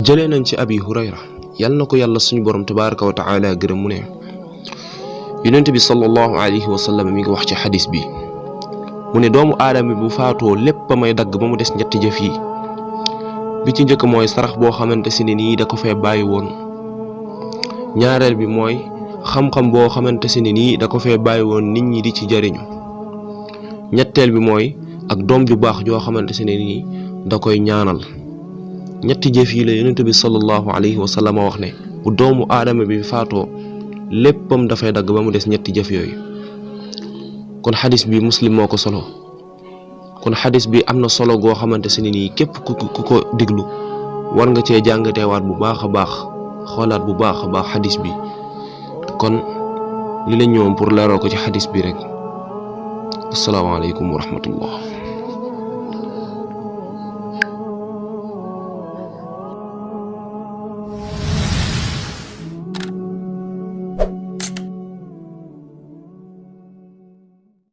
jëlee nañ ci Abi Hurayra yal na ko yàlla suñu borom tabaraka wa taala gërëm mu ne yonent bi sallallahu alayhi wa sallam mi ngi wax ci xadis bi mu ne doomu aadama bu faatoo lépp may dagg ba mu des ñetti jëf yi bi ci njëkk mooy sarax boo xamante si ne nii da ko fee bàyyi woon ñaareel bi mooy xam-xam boo xamante si ne nii da ko fee bàyyi woon nit ñi di ci jariñu ñetteel bi mooy ak doom ju baax joo xamante si ne nii da koy ñaanal ñetti jëf yi la yonent bi sallallahu alayhi wa sallam wax ne bu doomu aadama bi faatoo léppam dafay dagg ba mu des ñetti jëf yooyu kon xadis bi muslim moo ko solo kon xadis bi am na solo goo xamante si ne nii képp ku ko diglu war nga cee jàngateewaat bu baax a baax xoolaat bu baax a baax xadis bi kon li la ñëwoon pour leeral ko ci xadis bi rek asalaamaaleykum wa rahmatullah